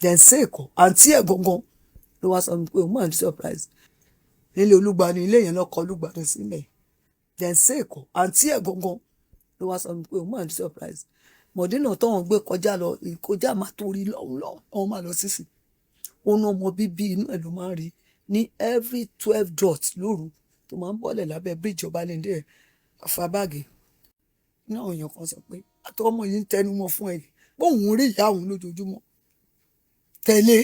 Dẹ̀nsẹ̀ ẹ̀kọ́ àǹtí ẹ̀ gangan ló wá sọ fún mi pé òun máa ń surprise nílé Olúgbani, ilé yẹn lọ́kọ Olúgbani sílẹ̀. Dẹ̀nsẹ̀ ẹ̀kọ́ àǹtí ẹ̀ gangan ló wá sọ fún mi pé òun máa ń surprise mọ̀dínà tóun gbé kọjá lọ, ìkọjá máa torí lọ́hùn lọ́hùn, òun máa lọ sísì. Òun ọmọ bíbí inú ẹ̀ ló máa ń rí ní every 12 dot lóru tó máa ń bọ́lẹ̀ lábẹ́ bíríìjì Ọbalẹ́ndé ẹ̀ fa báàgì ní. Àwọn èèyàn kan sọ pé àtọ́ ọmọ yìí ń tẹnu mọ́ fún ẹ bóun rí ìyá òun lójoojúmọ́ tẹ̀lé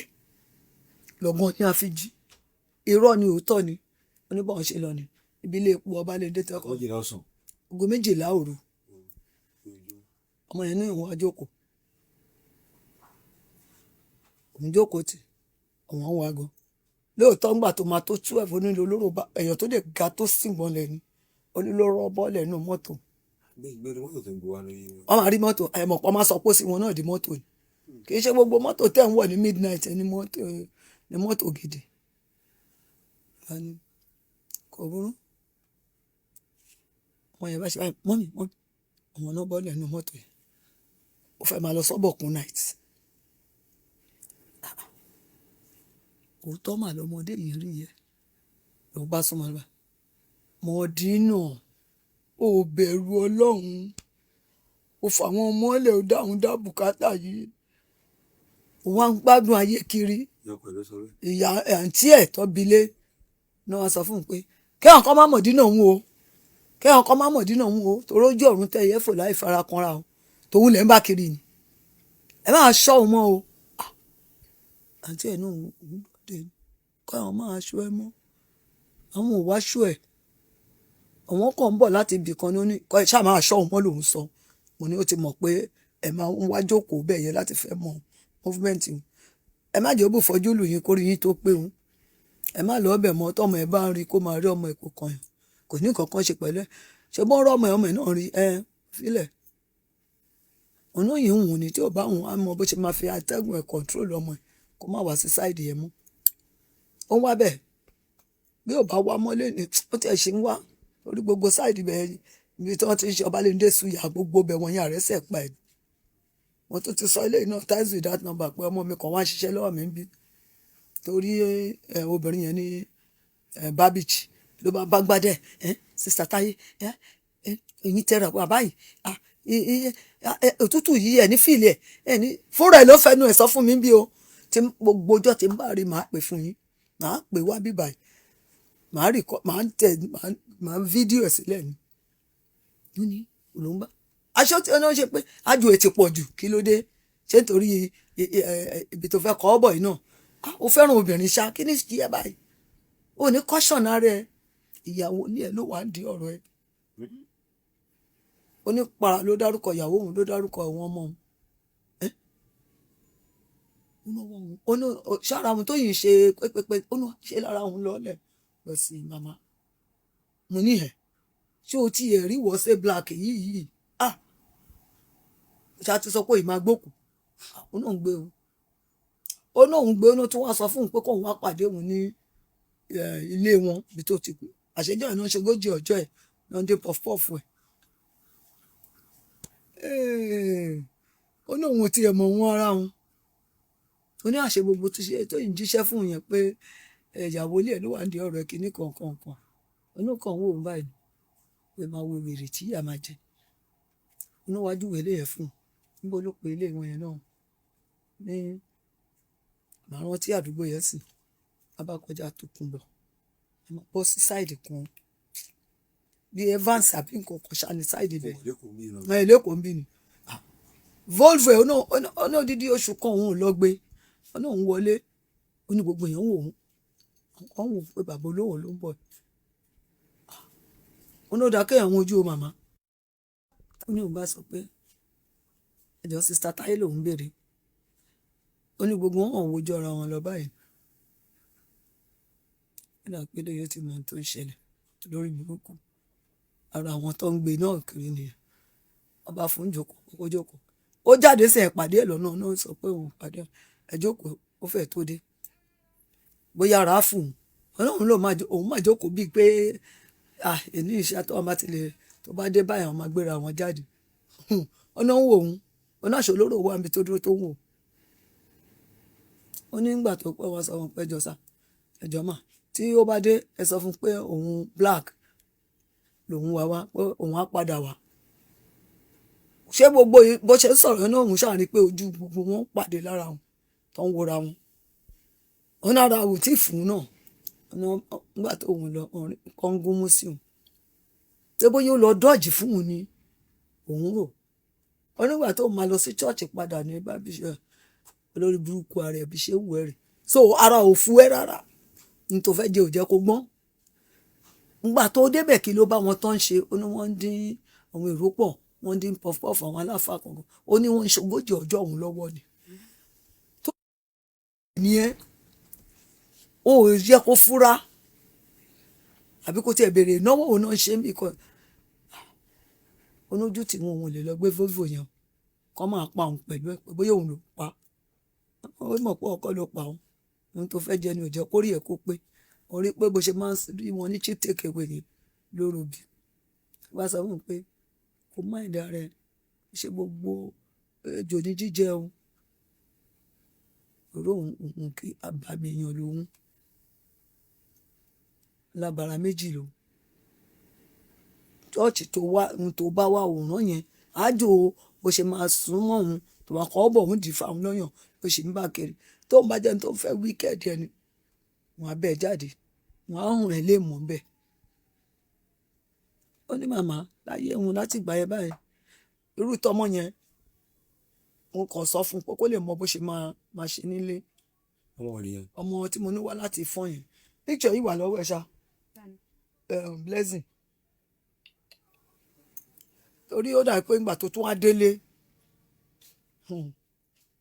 lọ́gán ní àfijì. Irọ́ ni, òótọ́ ni. Oníbọ̀n ṣe lọ ni ibi ilé epo Ọbalẹ́ndé tẹ́kọ̀. 12 ọ̀sán. 12:00 òru. Ọmọ yẹn ní ìwọ̀n àjókòó, òun jókòó tì òun ń wago lóòótọ́. Ńgbà tó máa tó 12, onílò olóró bá èèyàn tó dẹ̀ ga tó sìngbọ̀n lẹ́ni onílò bọ́ọ̀lẹ̀ nù mọ́tò. Gbé mọ́tò tó ń gbé wá lórí wọn. Wọ́n máa rí mọ́tò ẹ̀mọ̀ pọ̀, máa sọ pé sí wọn náà di mọ́tò ni. Kì í ṣe gbogbo mọ́tò tẹ̀ ń wọ̀ ní midnight ní mọ́tò ní mọ́tò gidi. Wọ́n ní kò burú. Wọ́n yẹn bá ṣe báyìí, mummy, mummy, ọmọ náà bọ́ọ̀lẹ̀ nù mọ́tò yẹn, ó fẹ́ máa lọ sọ́bọ̀kún night. Òótọ́ mà lọmọdé yìí rí yẹ. Lòun bá súnmọ́ lọ́ba, Mọ̀dínà, ò bẹ̀rù Ọlọ́run, ó fàwọn ọmọ ọlẹ̀, ó dáhùn dá bùkátà yìí, ó wá ń gbádùn ayé kiri. Ìyá ọkọ ẹ̀ ló sọ bẹ́ẹ̀. Ìyá àǹtí ẹ̀ tọ́bilé náà wá sọ fún un pé kẹ́hàn kan má Mọ̀dínà òun o, kẹ́hàn kan má Mọ̀dínà òun o, torí ojú ọ̀run tẹ́ ẹyẹ fò láì fara kanra o, tòun lẹ́ ń bá kiri ni, ẹ máa ṣọ́ òun mọ́ o. Àǹtí ẹ̀ náà òun dé kọ́ àwọn máa ṣọ́ ẹ mọ́, àwọn ò wá ṣọ́ ẹ̀, àwọn kàn ń bọ̀ láti ibì kan ní ó ní kọ́ ẹ ṣáà máa ṣọ́ òun mọ́ lòun sọ. Mo ní ó ti mọ̀ pé ẹ máa ń wá jókòó bẹ́ẹ̀ yẹn láti fẹ́ mọ movement òun. Ẹ má jẹ́ ó bù fọ́jú lù yín kórí yín tó pé òun. Ẹ má lọ́ọ́ bẹ̀ mọ́ tọ́mọ ẹ bá ń rí kó máa rí ọmọ ẹ kó kàn yín. Kò ní nǹkan kan ṣe pẹ̀lú ẹ̀. Ṣé bó ń rọ́ ọmọ ẹ, ọmọ ẹ náà rí ẹ fílẹ̀. Òun náà yìí ń wùn ni tí ò bá wùn á mọ bó ṣe máa fi atẹ́gùn ẹ̀ control ọmọ ẹ kó má wá sí side ẹ mọ́. Ó ń wá bẹ́ẹ̀. Bí ò bá wá mọ́lé ni ó tiẹ̀ ṣe ń wá. Torí gbogbo side bẹ́ẹ̀ ibi tí wọ́n ti ń ṣe Ọbalẹ́ndé suya gbogbo bẹ̀ wọ̀nyí àrẹ́sẹ̀ pa ẹ̀. Mo tún ti sọ eléyìí náà times without number pé ọmọ mi kan wá ń ṣiṣẹ́ lọ́wọ́ mi níbí. Torí ẹ obìnrin yẹn ní ẹ Babich ló bá bá gbádẹ́ ẹ sister Táyé ẹ ẹ̀yin tẹ́ra wà báyìí, òtútù yìí ẹ̀ ní feel ẹ̀ ẹ̀ ní fúnra ẹ̀ ló fẹnu ẹ̀ sọ fún mi bí o. Tí gbogbo ọjọ́ tí ń bá rí màá pè fún yín, màá pè wá bí báyìí, màá record, màá tẹ̀, màá fídíò ẹ̀ sílẹ̀ ni. Ó ní òun bá aṣọ tí wọ́n ṣe pé ájò ẹ̀ ti pọ̀ jù, kí ló dé? Ṣé nítorí ibi tó fẹ́ kọ́ ọ́ bọ̀ yìí náà? Ó fẹ́ràn obìnrin ṣá, kí ni ṣe ẹ báyìí? Ó ní caution ara ẹ, ìyàwó ilé ẹ ló wà ń di ọ̀rọ̀ ẹ. Ó ní para ló dárúkọ ìyàwó òun, ló dárúkọ àwọn ọmọ òun. Ó ní ṣára òun tó yìí ṣe pépépé, ó ní ṣe lára òun lọ́lẹ̀ lọ sí màmá. Mo ní ẹ̀ ṣé o ti ẹ̀ rí wọ́sẹ̀ black yìí yìí? Ah, ṣá ti sọ pé ìmáa gbókù. Ó náà ń gbé o. Ó náà ń gbé, ó náà tún wá sọ fún un pé kóun wá pàdé òun ní ilé wọn ibi tó ti kú. Àṣejọ́ ẹ̀ náà ṣe ogójì ọjọ́ ẹ̀ náà dé puff puff ẹ̀. Ó ní òun ò tiẹ̀ mọ̀ òun ara òun. Ó ní àṣẹ gbogbo tó ṣe tó yìí jíṣẹ́ fún yẹn pé ìyàwó ilé ẹ̀ ló wà ní ọ̀rọ̀ ẹ̀ kìíní kankan kan. Ó ní kàn wò ó báyìí pé máa wo wèrè tí ìyá máa jẹ. Ó ní wájú ìwé ilé yẹn fún un. Níbo ló pe ilé wọn yẹn náà? Ní màá rántí àdúgbò yẹn sì. A bá kọjá Tòkunbọ̀, a máa bọ́ sí side kan bí Evans àbí nǹkan kan ṣá ní side ibẹ̀. Lẹ́kọ̀ọ́ mi náà. Ẹ lẹ́kọ̀ọ́ ń bí ni. Volvo ẹ̀ ó ní odidi oṣù kan òun ò lọ gbé. Ó ní òun wọlé. Ó ní gbogbo èèyàn ń wò ó. Wọ́n wò ó pé bàbá olówó ló ń bọ̀. Ó ní ó dáa kéèyàn wojú o màmá. Ó ní òun bá sọ pé ẹjọ́ sister Táyé lòún béèrè. Ó ní gbogbo wọn wojú ara wọn lọ báyìí. Ó dà pé eléyìí ó ti mọ ohun tó ń ṣẹlẹ̀ lórí burúkú. Ara àwọn tó ń gbé náà kiri nìyẹn. Wọ́n bá fún un jókòó, ó jókòó. Ó jáde sí ẹ̀ pàdé ẹ̀ lọ́nà náà sọ pé òun pàdé ẹ̀. Ẹ jókòó, ó fẹ́ tó dé. Bóyá ara fún un. Ọlọ́run ló máa òun máa jókòó bíi pé èní iṣẹ́ tó bá ti lè tó bá dé báyìí àwọn máa gbéra wọn jáde. Ọ̀nà ń wò òun. Ọ̀nà àṣọ olóró wà níbi tó dúró tó ń wò. Ó ní nígbà tó pẹ́, wọ́n sọ wọn pé ẹjọ́ sá, ẹjọ́ mà, tí ó bá dé, ẹ sọ fún un pé òun black lòun wá wá, pé òun á padà wá. Ṣé gbogbo bó ṣe ń sọ̀rọ̀ náà, òun ṣáà rí pé ojú gbogbo wọn pàdé lára òun tó ń wora wọn. Wọn náà ra òun tí fún un náà. Nígbà tó òun lọ, kàn ń gúnmú sí òun, ṣé bóyá ó lọ dọ́ọ̀jì fún òun ni òun rò. Ó nígbà tó máa lọ sí church padà ní bábíṣe olórí burúkú ara ẹ̀ bí ṣe wù ẹ́ rè. So ara ò fu ẹ́ rárá, ní tó fẹ́ jẹ́ ò jẹ́ kó gbọ́n. Ngbà tó débẹ̀, kí ló bá wọn tán ṣe? Ó ní wọ́n ń dín àwọn èrò pọ̀, wọ́n ń dín puff-puff àwọn aláfa kankan. Ó ní wọ́n ń ṣogójì ọjọ́ òun lọ́wọ́ ni tó ní ẹ́, ó yẹ kó fúra àbí kó tiẹ̀ béèrè ìnáwó òun náà ṣe ń bì kan. Onójú tí wọn ò lè lọ gbé Volvo yẹn, kọ́ máa pa òun pẹ̀lú ẹ̀, pé bóyá òun ló pa. Ó mọ̀ pé ọkọ ló pa òun. Ohun tó fẹ́ jẹ ni ò jẹ́ kórìí ẹ̀ kó pé ó rí pé bó ṣe máa ń rí wọn ní cheap take away yẹn lóru bí wọ́n sọ fún un pé kó má ìdá rẹ̀ ṣe gbogbo ejò ní jíjẹ o. Òró òun, òun kí abàmì èèyàn lòun lábara méjì lòun. Church tó wá, ohun tó bá wá òòrùn yẹn ájò, bó ṣe máa sún mọ́ òun tó máa kọ́ bọ̀, òun dì fáwọn lọ́yàn bó ṣe ń bá kiri. Tó ń bá jẹ́ tó ń fẹ́ wicked ẹni, wọn á bẹ́ẹ̀ jáde, wọn á hùn ẹ̀ lé mọ̀ bẹ́ẹ̀. Ó ní màmá láyé òun láti ìgbà yẹn báyìí, irú tọmọ yẹn, mo kàn sọ fún un pé kó lè mọ bó ṣe máa máa ṣe nílé. Ọmọ wo nìyẹn? Ọmọ tí mo ní wá láti fọ́n yẹn, picture yìí wà lọ́wọ́ ẹ̀ ṣá, Blessing. Torí ó dàbí pé ìgbà tó tún wá délé,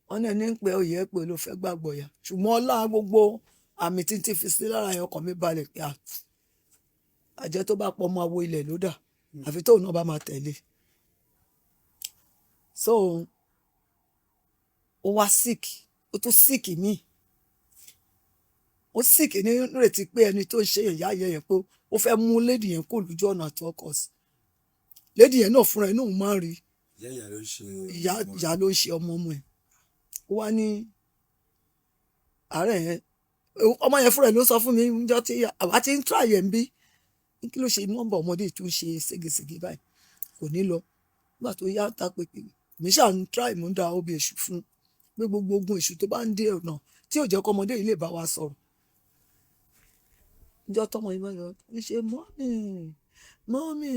wọ́n náà ní pé òye ẹ̀ pé ló fẹ́ gbàgbọ́ yà, ṣùgbọ́n ọlá gbogbo àmì tí ń ti fi sí lára yẹn, ọkàn mi balẹ̀ pé àjẹ́ tó bá pọ̀ ọmọ awo ilẹ̀ ló dà, àfi tóun náà bá máa tẹ̀lé. So ó wá sick, ó tún sick míì, ó sick ní ìrètí pé ẹni tó ń ṣe ìyá yẹn yẹn pé ó fẹ́ mú lady yẹn kó lójú ọ̀nà at all cost. Lady yẹn náà fúnra ẹ̀ náà máa ń rí. Ìyá ìyá ló ń ṣe? Ìyá ìyá ló ń ṣe ọmọ ọmọ ẹ̀. Ó wá ní àárẹ̀ yẹn, ọmọ yẹn fúnra ẹ̀ ló sọ fún mi níjọ́ tí àwa ti ń try ẹ̀ ń bí, kí ló ṣe nọ́mbà ọmọdé tó ń ṣe ségesège báyìí, kò ní lọ. Nígbà tó yá, ta pé mi ṣáà ń try, mò ń da obì èṣù fún un pé gbogbo ogun èṣù tó bá ń dé ọ̀nà tí ò jẹ́ kọ́ ọmọdé yìí lè bá wa sọ̀rọ̀. Níjọ́ tọmọ yìí máa lọ ń ṣe, "Mummy, mummy,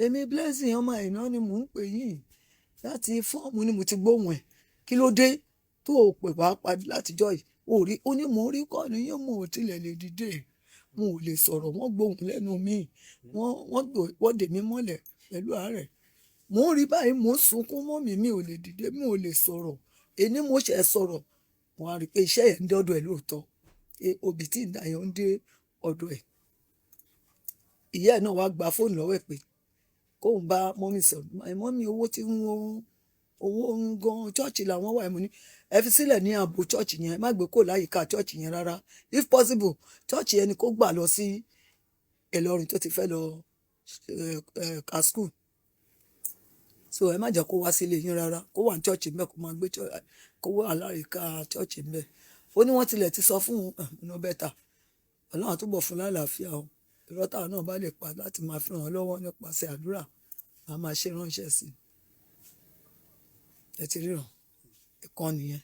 èmi Blessing ọmọ Àìná ni mò ń pè yín láti fọ́ọ̀mù ni mo ti gbóhùn ẹ̀. Kí ló dé tó o pè wá padà látijọ́ yìí?" Ó rí, ó ní mò ń rí kọ́ ni yín, mo ò tilẹ̀ lè dìde, mo ò lè sọ̀rọ̀, wọ́n gbóhùn lẹ́nu mi, wọ́n dè mí mọ́lẹ̀ pẹ̀lú àárẹ̀, mò ń rí báyìí, mò ń sunkún. Mummy, mi ò lè dìde, mi ò lè sọ̀rọ̀, èní mo ṣe sọ̀rọ̀. Mo wá rí i pé iṣẹ́ yẹn ń dọ́dọ̀ ẹ̀ lóòótọ́, pé obì tí ń dà yẹn ń dé ọ̀dọ̀ ẹ̀. Ìyá ẹ̀ náà wá gba fóònù lọ́wọ́ ẹ̀ pé kóun bá mummy sọ̀rọ̀. "Mummy, owó tí ń owó ń gan church làwọn wà." Mo ní ẹ fi sílẹ̀ ní ààbò church yẹn, má gbé kó láyìíká church yẹn rárá. If possible, church yẹn ni kó gbà lọ sí Ìlọrin tó ti fẹ́ lọ ka school. So ẹ má jẹ́ kó wá sílé yín rárá, kó wà ní church ńbẹ̀, kó máa gbé, kó wà láyìíká church ńbẹ̀. Ó ní wọ́n tilẹ̀ ti sọ fún un. No better, Ọlọ́run á túbọ̀ fún lálàáfíà o. Irọ́ táwa náà bá lè pa láti máa fi ràn án lọ́wọ́ nípasẹ̀ àdúrà, a máa ṣe ránṣẹ́ sí i. Ẹ ti ríran ìkan nìyẹn.